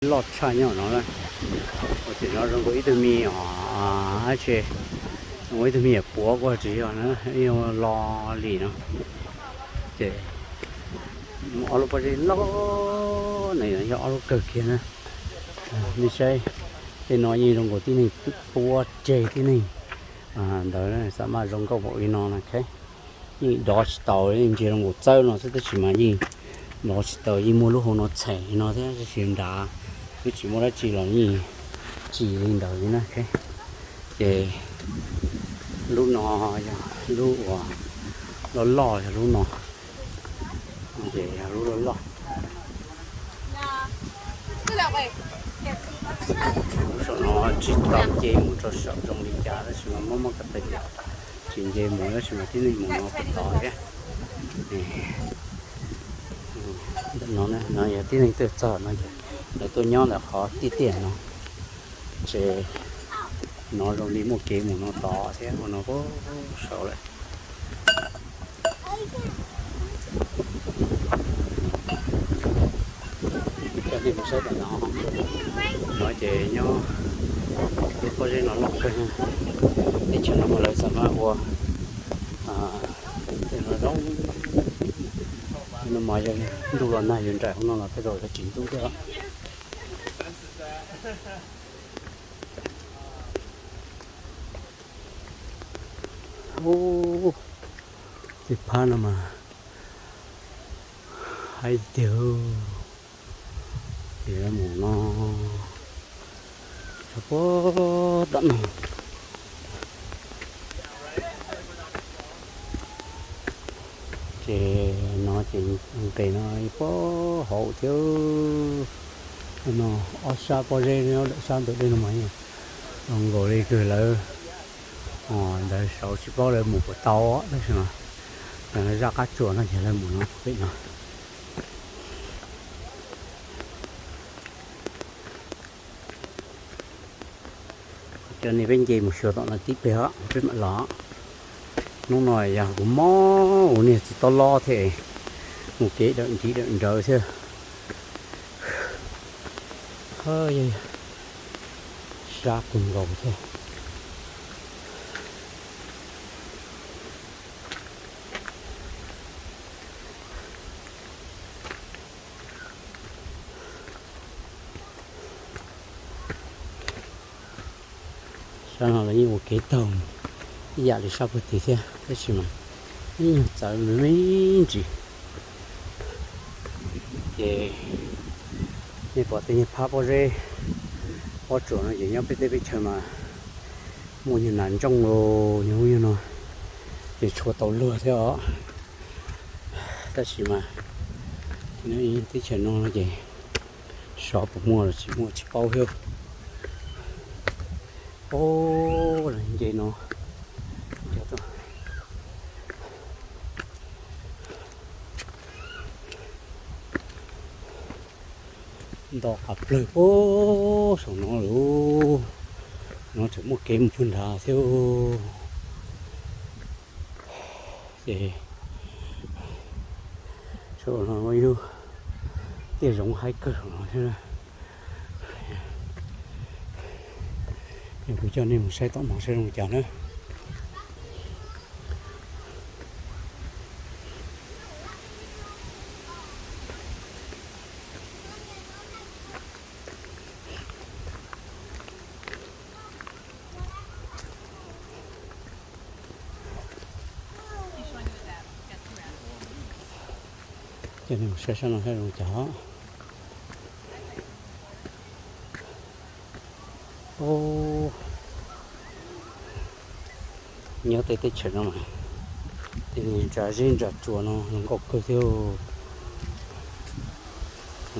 Loj tshaj nyob no na. Ua tim no zoo nkaus ib tug me, ib tug me nyuam puav kuj tsis yog na, ib lo li no. Ces ob lub pob zeb loj na yog ob lub kawg kiag na. Nej saib, tej no yeej zoo nkaus tib neeg tuaj tseg tib neeg ntawd, xav mas zoo nkauj npaum li no na. Yeej dov tsis tau, yeej ntsia zoo nkaus txawb no xwb tab sis mas yeej dov tsis tau, yeej muaj lub hau no txheem no thiab tab sis nrad twb tsis muaj dab tsi los yeej tsis li ntawd li na. Ces lub no yog lub uas loj loj, yog lub no. Ces yog lub loj loj. Lub saum no tsis tau nce mus rau saum zoo li cas tab sis mas muab muab ko taw ces tsis nce mus tab sis mas tib neeg mus no puas tod thiab. Ntawm no, no yog tib neeg tuaj txog no ces lawv tuaj nyob ntawm qhov tiaj tiaj no. Ces no zoo li muaj kev mus no tod thiab, ua no puag saud lawm. Coj nej mus saib tom no, no ces nyob lub pob zeb no loj kawg, teb chaws no mas lawv xav mas ua tej no zoo, no mas yog ntuj los nag yuav nraim hauv no los tej zaum yog tsis ntub thiab. Ub, tej phab no mas haib tiag. Ces mus no, txog puag tom no. Ces no ces nqes no puag hauv thiab. No ob sab pob zeb, ob daim sab ntawm dej no mas zoo nkaus li kws lawv, ntawd saud tsis paub lawv mus puas tau tab sis mas zaj qab tsuas no ces lawv mus no pem no. Coj nej peb nce mus xyuas tom no tib pliag os peb mam los. Hnub no yog kuv mob ua niag txiv tob lob thiab, mus kev dawm ntiv dawm nrawv thiab. Sab kawg nkaus thiab. Sab no los yeej ua kev taug ib yam li sab puag tim thiab tab sis mas ib nyuag txawv me me ntsis. Ces nej pom tej niag phab pob zeb pob tsuas no ces nyob peb teb peb chaws mas muaj nyuag nas ntsooj los nyuag ub nyuag no ces tshuav tau luag thiab os. Tab sis mas teb chaws no no ces xyov puas muaj los tsis muaj tsis paub thiab. Ob, nce no, nto qab plawg puag saum no lawm. No tseem muaj kev mus puag nrad thiab. Ces saum no ib lub tiaj zoov haib kawg no thiab. Yog kuv coj nej mus saib tom no saib zoo li cas na. Coj nej mus saib sab no saib zoo li cas. Nyob tej teb chaws no mas tej niag ntsa zeb ntsa tsuas no zoo nkauj kawg thiab.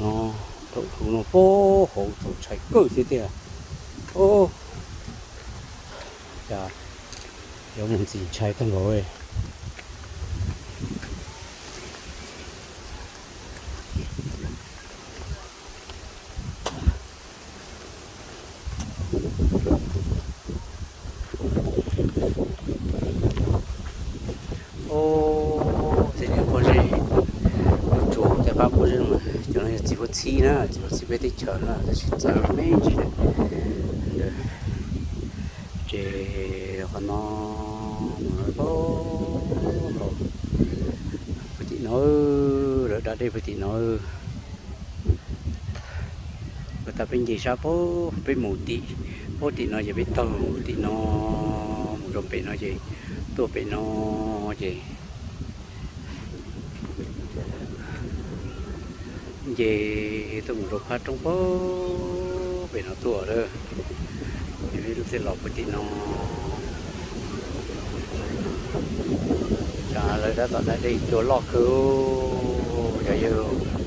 No, thaum hluv no puag hauv txaus ntshai kawg thiab tiag. Ub, cas yuav mus ntxim ntshai tag nkaus. Ub, tej niag pob zeb, tsuas tej qab pob zeb no mas cov no yog txiv huab txhib na, txiv txhib peb teb chaws na, tab sis txawv me ntsis ntawd. Ces qhov no mus rau hauv, puag tim no, lawv da dej puag tim no. Ua tas peb nce sab paub, peb mus tim, paub tim no ces peb taug tim no mus rau pem no ces tuaj pem no ces nce tuaj mus rau phab roob paub pem no tuaj lawm. Peb lub thiaj los puag tim no. Cas lawv tab tom da dej cua loj kawg, cov yawg.